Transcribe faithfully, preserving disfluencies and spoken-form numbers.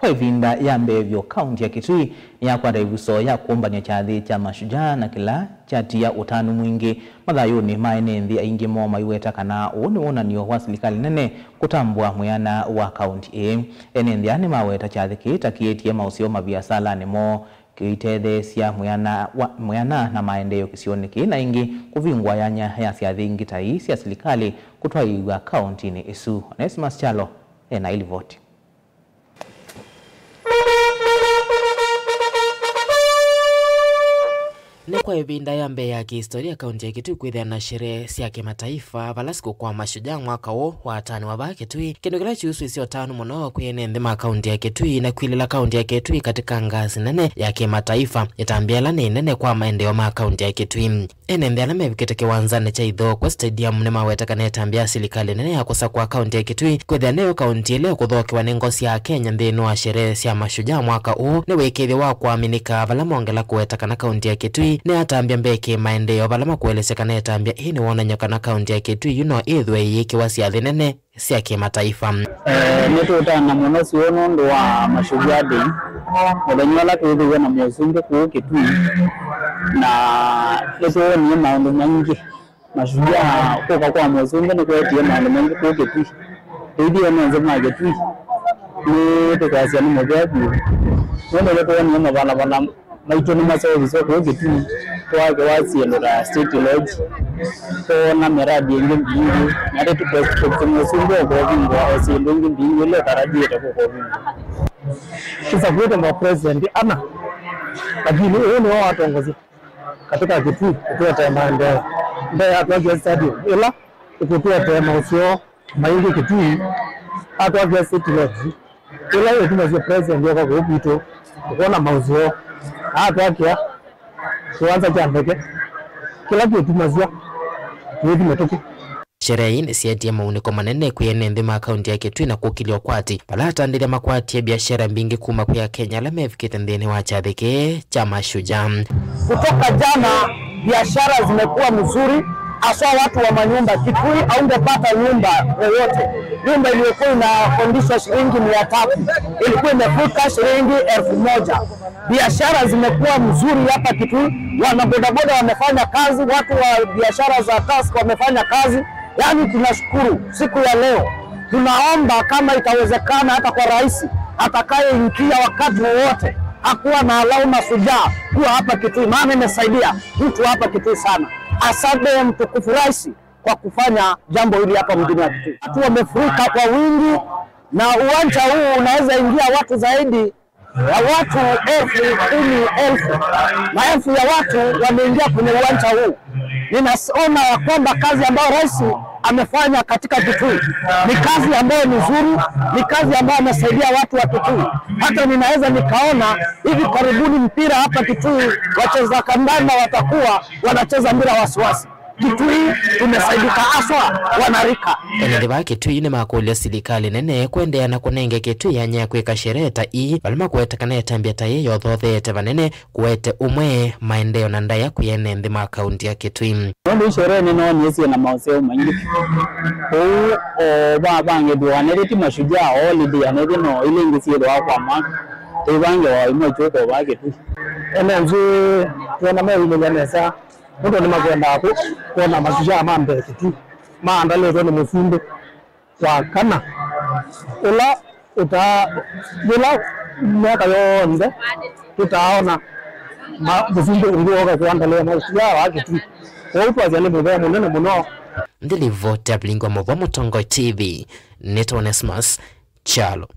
Kwa ĩvinda ya mbee vyũ, kaunti ya Kitui nĩyakwata ĩvuso ya kũmbany'a kyathĩ kya Mashujaa, na kĩla kyatia ũtanu mwingĩ mathayũnĩ ma ene nthĩ, aingĩ moo maiweta kana ũũ nĩ wonany'o wa silikalĩ nene kũtambũa mwĩana wa kaunti ĩĩ. Ene nthĩ aa nĩmaweta kyathĩ kĩĩ ta kĩetie maũseo maviasalanĩ moo, kĩitetheesya mwĩana wa, mwĩana na maendeeo kĩsionĩ kĩĩ, na ĩngĩ kũvingũa yanya ya syathĩ ingĩ ta ii sya silikalĩ kũtwaĩĩw'a kauntinĩ ĩsu. Onesimus Kyalo ena ĩlivoti. Nĩ kwa ĩvinda ya mbee ya kĩhistoria kaunti ya Kitui kwĩthĩa na sherehe sya kĩmataifa, vala sikũkũ kwa Mashujaa mwaka ũũ watanĩwa vaa Kitui, kĩndũ kĩla kyusũĩsye ũtanu mũno kwĩ ene nthĩ ma kaunti ya Kitui na kwilĩla kaunti ya Kitui katika ngazi nene ya kĩmataifa. Ĩtambya ĩla nĩ nene kwa maendeeo ma kaunti ya Kitui. Ene nthĩ ala mevikĩte kĩwanzanĩ kya Ithokwe Stadium nĩmaweta kana ĩtambya ya silikalĩ nene ya kũsakũa kaunti ya Kitui kwĩthĩa nĩyo kaunti ĩla ĩkũthokewa nĩ ngo sya Akenya nthĩnĩ wa sherehe sya Mashujaa mwaka ũũ nĩ wĩkĩĩthyo wa kũaminĩka, vala mongela kũweta kana kaunti ya Kitui nĩyatambya mbee kĩ maendeeo, vala makũelesya kana ĩtambya ĩĩ nĩ wonany'o kana kaunti ya Kitui yu no ĩthwe ĩyĩkĩwa syathĩ nene sya kĩmataifa. Eh, nĩtũũtana mũno syũũ nũndũ wa Mashujaa Day, mũthenya ũla twĩthĩiwe na mũsumbĩ kũũ Kitui, na nĩtwoonie maũndũ maingĩ. Mashujaa kũka kwa mũsumbĩ nĩkwetie maũndũ maingĩ kũũ Kitui. Tũithiwe nĩ nzĩ ma Kitui, nĩtũkwasya nĩ mũvea vyũ, nũndũ nĩtwoonie mavalavola maitũ nĩmaseũvisye kũũ Kitui, twakewa syĩndũ ta State Lodge, twoona miradi ĩngĩ mbingĩ, na tũtũkũsya mũsumbĩ ũkũvingũa o syĩndũ ingĩ mbingĩ ila ũtarajĩte kũkũvingũa. Tũsakuĩte ma president ana, lakini ũũ nĩwe watongosya katika Kitui kũtũetee maendeeo. Mbee atwakie stadium ĩla ĩkũtũetee maũseo maingĩ Kitui, atwakia City Lodge, ĩla ĩtumasya president oka kũũ kwitũ, ũkona maũseo, na atwakia kĩwanza kya ndeke, kĩla kĩtumasya twĩthi mĩtũkĩ. Sherehe ii nĩsyetie maunĩko manene kwĩ ene nthĩ ma kaunti ya Kitui na kũkĩlya ũkwati, vala atandĩthya makwatie biashara mbingĩ kuma kwĩ Akenya ala mevikĩte nthĩnĩ wa kyathĩ kĩĩ kya Mashujaa. Kutoka jana, biashara zimekuwa mzuri, haswa watu wa manyumba. Kitui haungepata nyumba yoyote. Nyumba iliyokuwa inakodishwa shilingi mia tatu ilikuwa imefika shilingi elfu moja. Biashara zimekuwa mzuri hapa Kitui. Wana bodaboda wamefanya kazi, watu wa biashara za task wamefanya kazi. Yaani, tunashukuru siku ya leo. Tunaomba kama itawezekana, hata kwa rais atakayeingia wakati wowote, hakuwa na allow Mashujaa kuwa hapa Kitui, maana imesaidia mtu hapa Kitui sana. Asante mtukufu rais kwa kufanya jambo hili hapa mjini wa Kitui. Watu wamefurika kwa wingi, na uwanja huu unaweza ingia watu zaidi ya watu elfu kumi elfu. Maelfu ya watu wameingia kwenye uwanja huu. Ninaona ya kwamba kazi ambayo rais amefanya katika Kitui ni kazi ambayo ni nzuri, ni kazi ambayo amesaidia watu wa Kitui. Hata ninaweza nikaona hivi karibuni mpira hapa Kitui, wacheza kandanda watakuwa wanacheza bila wasiwasi. Kitui tumesaidika haswa wanarika. Ene nthĩ va Kitui nĩmakũlya silikalĩ nene kũendeea na kũnenge Kitui yanya ya kwĩka sherehe ta ii, vala makũweta kana ĩtambya ta ĩĩ yothotheete vanene kũete ũmwe, maendeeo na ndaĩa kwĩ ene nthĩ ma kaunti ya Kitui. Nũndũ sherehe nĩnoonie syĩ na maũseo maingĩ. Kũu o vavangĩthw'a anethĩ ti Mashujaa o holiday anethĩ no ila ingĩ syĩthĩwa kwa mwaka. Tũivange wa imwe kyũko va Kitui. Ene nzĩ twona meũilĩlya nesa. Nũndũ nĩmakwendaa kũ-, kwona Mashujaa ma mbee Kitui maandalĩtwe nĩ mũsumbĩ wa kana, ũla ũtaa, yĩla myaka yonthe tũtaaona ma-, mũsumbĩ ũngĩ woka kũandalĩa Mashujaa wa Kitui. Kwoou twasya nĩ mũvea mũnene mũno. Nthĩ livoti ya Vilingwa Mũvwa Mũtongoi T V, nĩtwa Onesmus Kyalo.